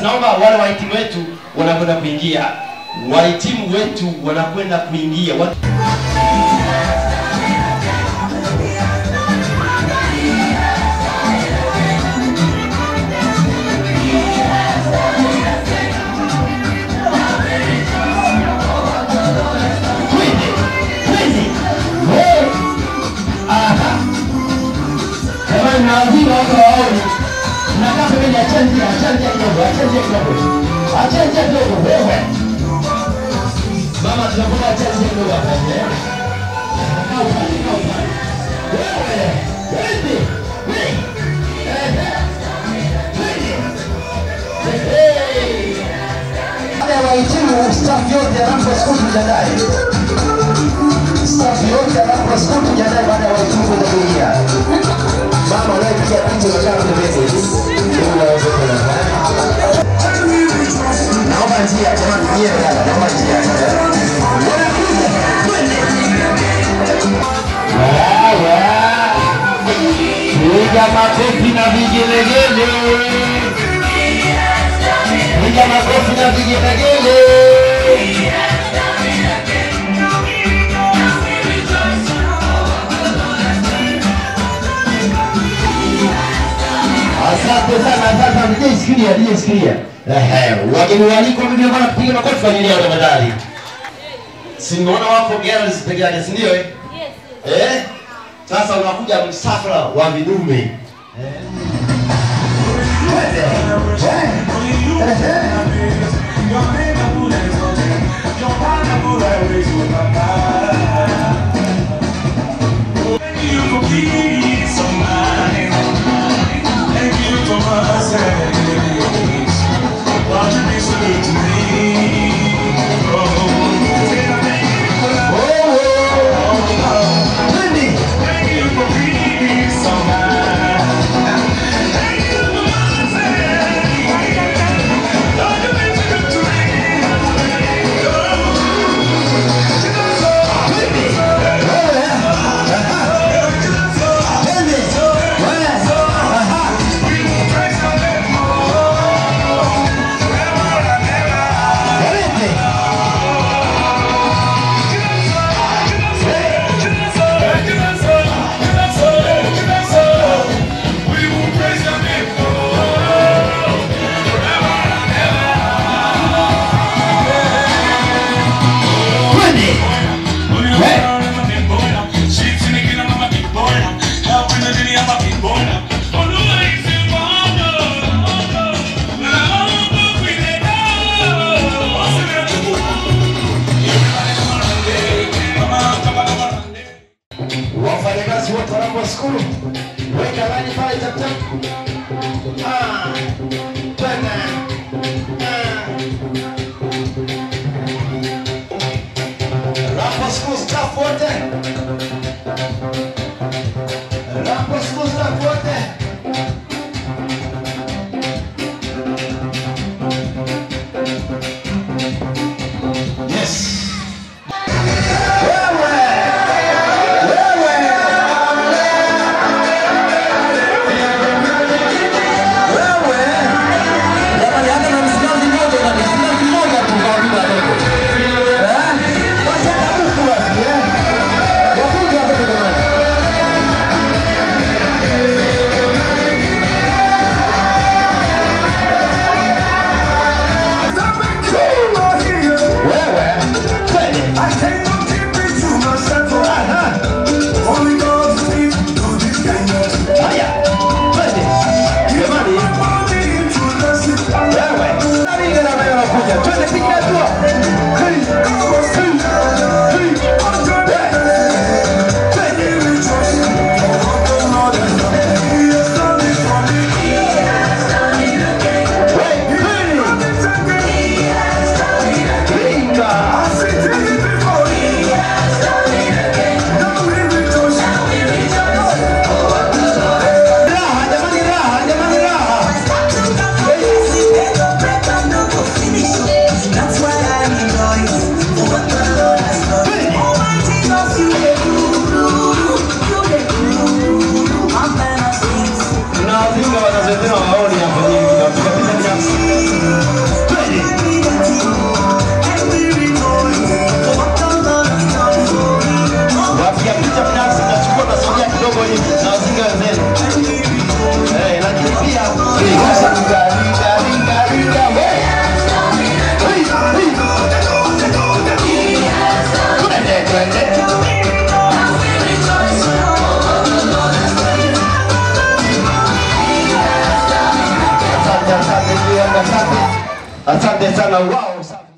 Sasa naomba wale wahitimu wetu wanakwenda kuingia. Wahitimu wetu wanakwenda kuingia. Naambiwa watu waone. Nataka mimi achanje kidogo wewe. Mama tunakuwa achanje kidogo hapa. Wewe. Wahitimu staff yote ya Rambo School tujiandae. Staff yote ya Rambo School tujiandae baada ya wahitimu kuingia. Mama wewe pia pinje unataka kubebe. Naomba njia jamani, njia dada, naomba njia. Piga makofi na vigelegele. Piga makofi na vigelegele. Asante sana, sasa mjisikia. Wageni waliko mimi bwana kupiga makofi kwa ajili ya tafadhali. Simuona wako girls peke yake, si ndio? Yes. Sasa unakuja msafara wa vidume. Wafanyakazi wote wa Rambo School, weka laini pale tap. Rambo School staff wote. Rambo School staff wote. Yes. Asante sana. Wow, safi.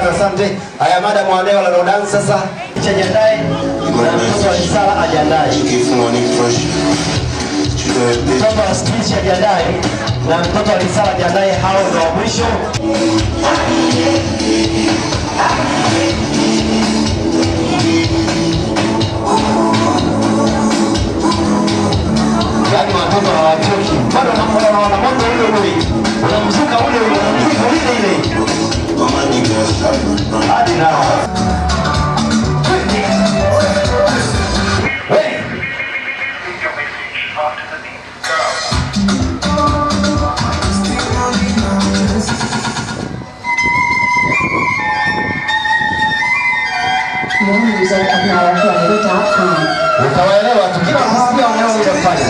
Asante. Haya, madam wa leo la dance sasa. Jiandae. Na mtoto wa Sala ajiandae. Mtoto wa speech ajiandae. Na mtoto wa Sala ajiandae, hao ndio wa mwisho. Yaani watoto hawachoki. Bado wanaona moto ule ule. Unamzuka ule ule, unamzuka ile ile. Hadi nao. Hey! Utawaelewa tu, kila msikia wanaofanya.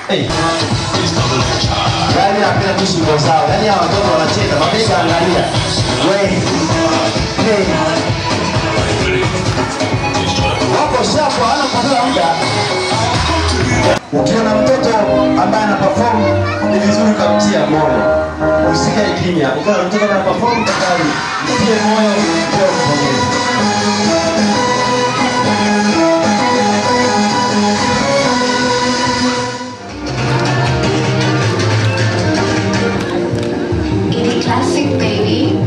Hey. Yaani napenda kushindwa sawa. Yaani hawa watoto wanacheza, mabega angalia. Wewe. Hey. Wako shapo hana kupoteza muda. Ukiona mtoto ambaye ana perform ni vizuri kumtia moyo. Usikae kimya. Ukiona mtoto ana perform tafadhali mtie moyo, mtie pongezi. Classic baby.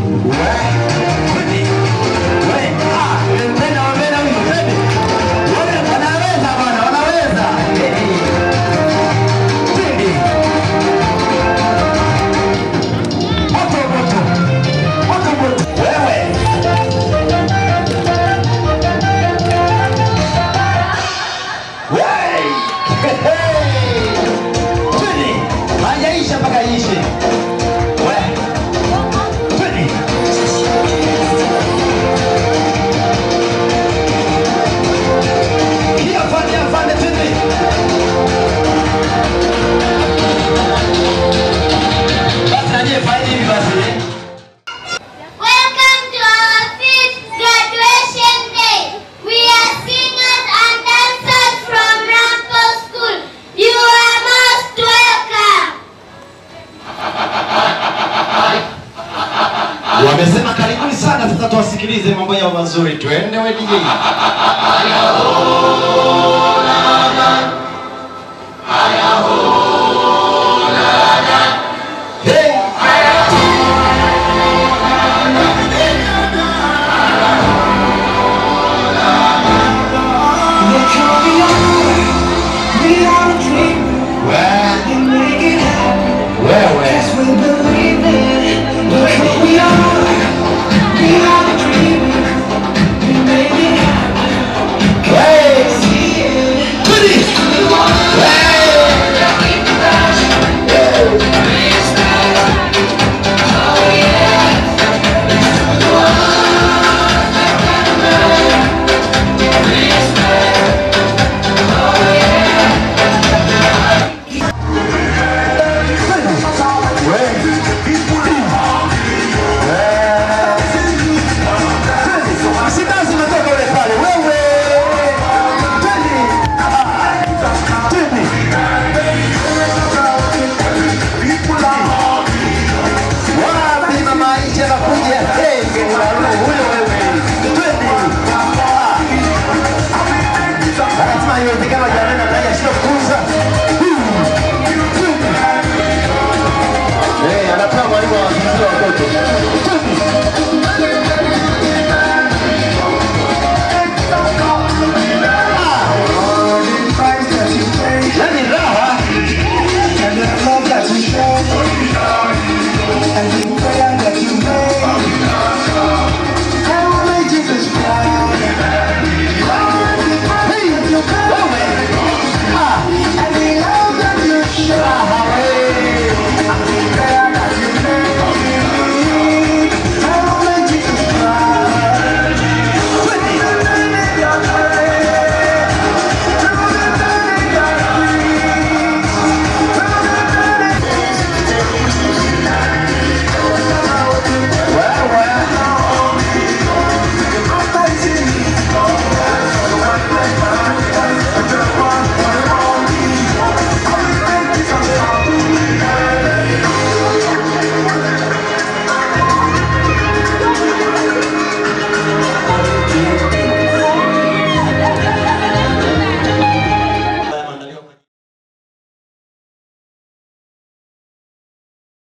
Wamesema karibuni sana, sasa tuwasikilize mambo yao mazuri. Twende we DJ.